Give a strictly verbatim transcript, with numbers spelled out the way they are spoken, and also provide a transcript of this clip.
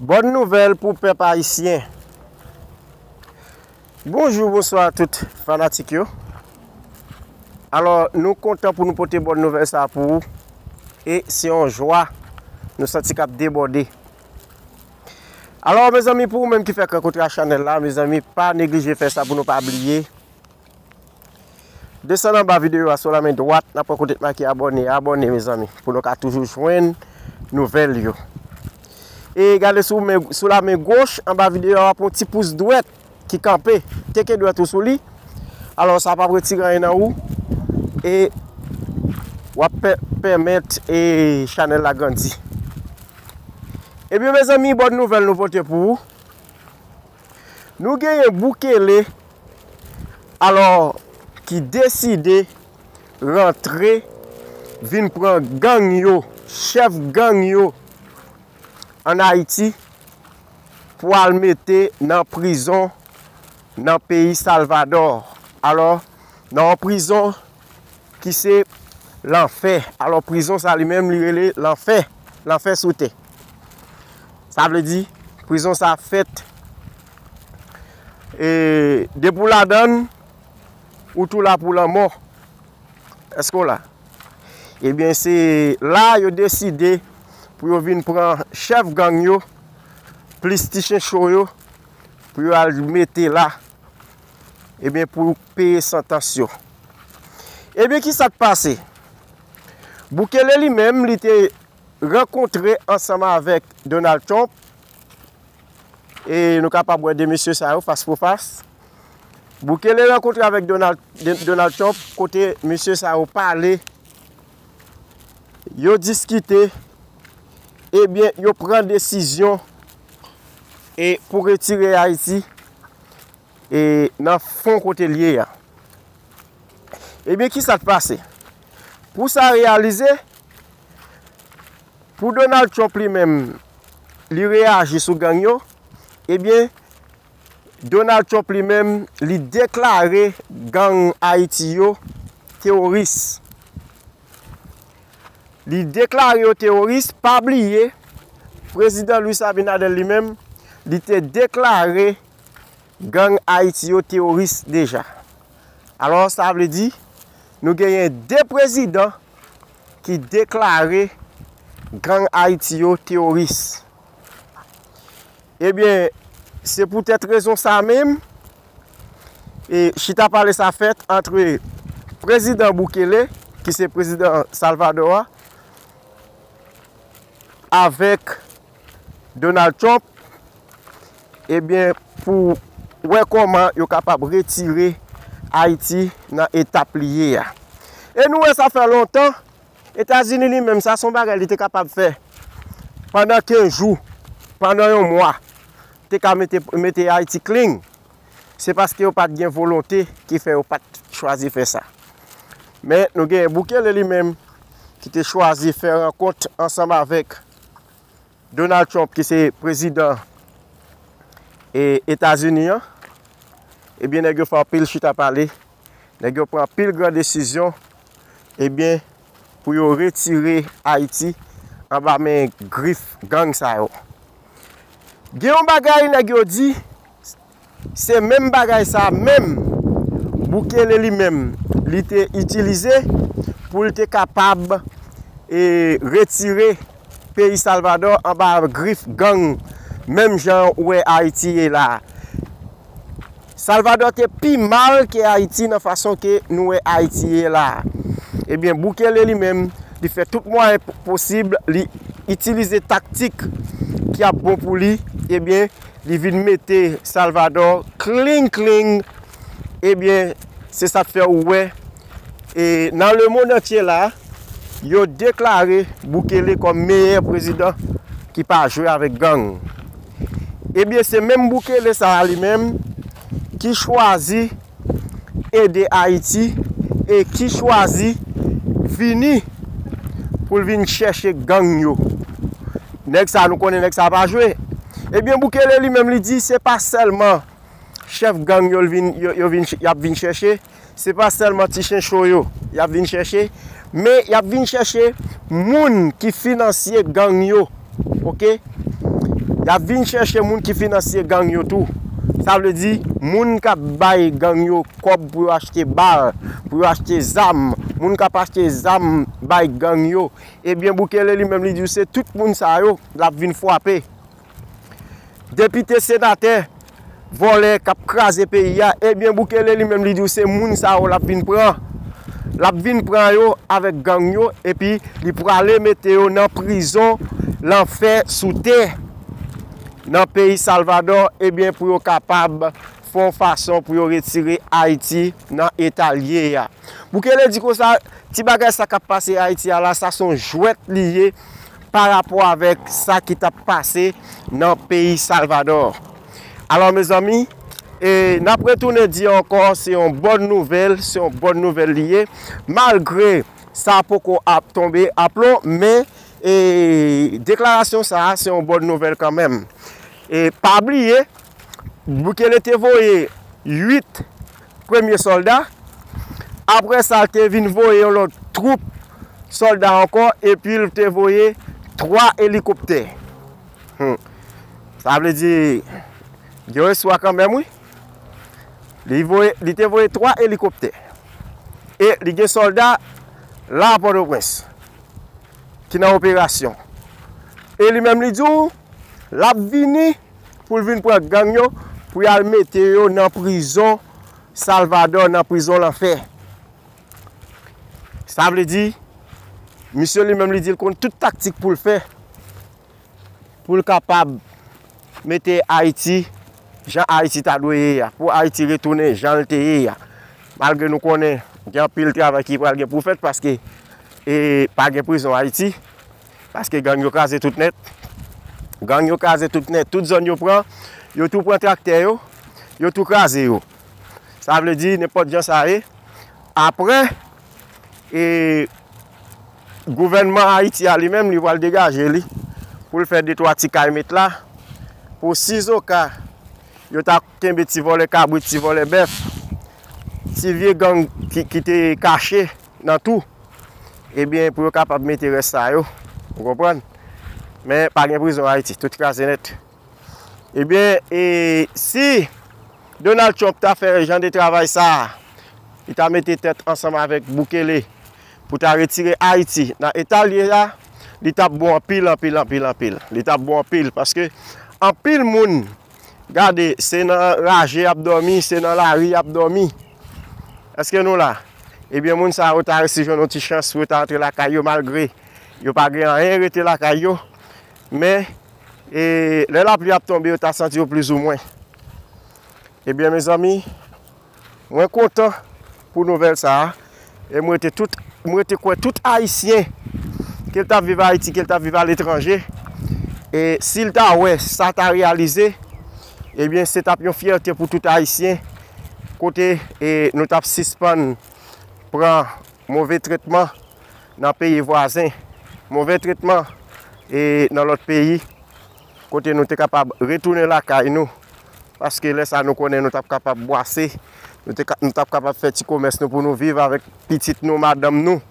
Bòn nouvèl pou pèp ayisyen. Bonjou, bonswa tout fanatik yo. Alò, nou kontan pou nou pote bòn nouvèl sa pou ou. E se yon jwa nou santi k ap debòde. Alò, mezanmi, pou ou menm ki fèk rankontre a chanèl la, mezanmi, pa neglije fè sa pou nou pa bliye. Desann anba videyo a sou lamen dwat, n ap wè kote t make abòne, abòne, mezanmi, pou nou ka toujou jwenn nouvèl yo. E gade sou men, sou lamen goch, anba videyo a, w ap wè yon ti pous dwèt ki kanpe. Teke dwèt ou sou li. Alò, sa p ap retire anyen nan ou. E w ap pè-, pèmèt e chanèl la grandi. Ebyen, mezanmi, bòn nouvèl nou pote pou ou. Nou genyen Bukele, alò, ki deside rantre, vin pran gang yo, chèf gang yo ann Ayiti, pou al mete nan prizon nan peyi Salvadò. Alò, nan yon prizon ki se lanfè. Alò, prizon sa li menm, li rele lanfè. Lanfè sou tè. Sa vle di, prizon sa fèt, e, depi w ladann, ou tou la pou lanmò. Èske w la? Ebyen, se la yo deside pou yo vin pran chèf gang yo, plis ti chen cho yo, pou yo al mete la, ebyen, pou peye santans yo. Ebyen, ki sa k pase? Bukele li menm, li te rankontre ansanm avèk Donald Trump, e nou kapab wè de mesye sa yo fas pou fas. Bukele rankontre avèk Donald, Donald Trump, kote mesye sa yo pale, yo diskite, ebyen, yo pran desizyon e pou retire Ayiti e nan fon kote l ye a. Ebyen, ki sa k pase? Pou sa reyalize, pou Donald Trump li menm, li reyaji sou gang yo, ebyen, Donald Trump li menm, li deklare gang Ayiti yo teworis. Li deklare yo teworis, pa bliye, Prezidan Luis Abinader li menm, li te deklare gang Ayiti yo teworis deja. Alò, sa vle di, nou genyen de prezidan ki deklare gang Ayiti yo teworis. Ebyen, se poutèt rezon sa menm, e chita pale sa fèt antre Prezidan Bukele, ki se prezidan Salvadò a, avèk Donald Trump, ebyen, pou wè kòman yo kapab retire Ayiti nan etap li ye a. E nou wè sa fè lontan, Etazini li menm, sa se yon bagay li te kapab fè pandan kenz jou, pandan yon mwa, te ka mete, mete Ayiti clean. Se paske yo pa t gen volonte ki fè yo pa t chwazi fè sa. Men nou gen Bukele li menm ki te chwazi fè rankont ansanm avèk Donald Trump, ki se prezidan, e, Etazini an. Ebyen, nèg yo fè anpil chita pale. Nèg yo pran anpil gran desizyon, ebyen, pou yo retire Ayiti anba men grif gang sa yo. Gen yon bagay nèg yo di, se menm bagay sa menm Bukele li menm, li te itilize pou l te kapab, e, retire peyi Salvadò anba grif gang, menm jan ou wè Ayiti ye la a. Salvadò te pi mal ke Ayiti nan fason ke nou wè Ayiti ye la a. Ebyen, Bukele li menm, li fè tout mwayen p-, posib, li itilize taktik ki ap bon pou li, ebyen, li vin mete Salvadò clean, clean. Ebyen, se sa k fè ou wè, e nan lemonn antye la, yo deklare Bukele kòm meyè prezidan ki pa jwe avèk gang. Ebyen, se menm Bukele sa a li menm ki chwazi ede Ayiti e ki chwazi vini pou l vin chèche gang yo. Nèg sa, nou konnen nèg sa pa jwe. Ebyen, Bukele li menm, li di se pa sèlman chèf gang yo, l vin, yo, yo vin ch-, y ap vin chèche. Se pa sèlman ti chen cho yo y ap vin chèche, men y ap vin chèche moun ki finansye gang yo, oke? Y Y ap vin chèche moun ki finansye gang yo tou. Sa vle di, moun k ap bay gang yo kòb pou yo achte bal, pou yo achte zam, moun k ap achte zam bay gang yo. Ebyen, Bukele li menm li di w se tout moun sa yo l ap vin frape. Depite, senatè, vòlè k ap kraze peyi a, ebyen, Bukele li menm li di w se moun sa yo l ap vin pran. L ap vin pran yo avèk gang yo, epi li prale mete yo nan prizon lanfè sou tè nan peyi Salvadò, ebyen, pou yo kapab fè yon fason pou yo retire Ayiti nan eta l ye a. Bukele di konsa, ti bagay sa k ap pase Ayiti a la, sa se yon jwèt li ye pa rapò avèk sa ki t ap pase nan peyi Salvadò. Alò, mezanmi, e n ap retounen di ankò, se yon bòn nouvèl, se yon bòn nouvèl li ye, malgre sa poko ap tonbe aplon, men, e, deklarasyon sa a, se yon bòn nouvèl kanmenm. E pa bliye, Bukele te voye uit premye sòlda. Apre sa, l te vin voye yon lòt twoup sòlda ankò, epi l te voye twa elikoptè. Hmm. Sa vle di, gen yon espwa kanmenm, wi. Li voye, li te voye twa elikoptè. E li gen sòlda la a Pòtoprens ki nan operasyon. E li menm li di w, l ap vini pou l vin pran gang yo, pou y al mete yo nan prizon Salvadò, nan prizon lanfè. Sa vle di, misye li menm li di l konn tout taktik pou l fè, pou l kapab mete Ayiti jan Ayiti ta dwe ye a, pou Ayiti retounen jan l te ye a. Malgre nou konnen gen anpil travay ki pral gen pou fèt, paske, e, pa gen prizon Ayiti, paske gang yo kraze tout nèt. Gang yo kraze tout nèt, tout zòn yo pran, yo tou pran traktè yo, yo tou kraze yo. Sa vle di, nenpòt jan sa ye, apre, e, gouvènman Ayiti a li menm, li pral degaje li pou l fè de twa ti kay met la, pou sizoka yo ta kenbe ti vòlè kabrit, ti vòlè bèf, ti vye gang ki, ki te kache nan tou, ebyen, pou yo kapab mete rès sa yo, ou konprann? Men pa gen prizon Ayiti, tout kraze nèt. Ebyen, e, si Donald Trump ta fè jan de travay sa a, li ta mete tèt ansanm avèk Bukele pou ta retire Ayiti nan eta l ye a, li t ap bon anpil, anpil, anpil, anpil. Li t ap bon anpil, paske anpil moun, gade, se nan raje y ap dòmi, se nan lari y ap dòmi. Èske nou la? Ebyen, moun sa yo ta resi jwenn yon ti chans pou yo ta antre lakay yo, malgre yo pa gen anyen rete lakay yo. Men, e, lè lapli ap tonbe, yo ta santi yo plizoumwen. Ebyen, mezanmi, mwen kontan pou nouvèl sa a. E m rete tout, m rete kwè tout Ayisyen, ke l t ap viv Ayiti, ke l t ap viv aletranje, e si l ta wè sa ta reyalize, ebyen, se t ap yon fyète pou tout Ayisyen, kote, e, nou t ap sispann pran move tretman nan peyi vwazen, move tretman, e, nan lòt peyi, kote nou te kapab retounen lakay nou. Paske lè sa a, nou konnen nou t ap kapab bwase, nou te ka, nou t ap kapab fè ti komès nou pou nou viv avèk pitit nou, madanm nou.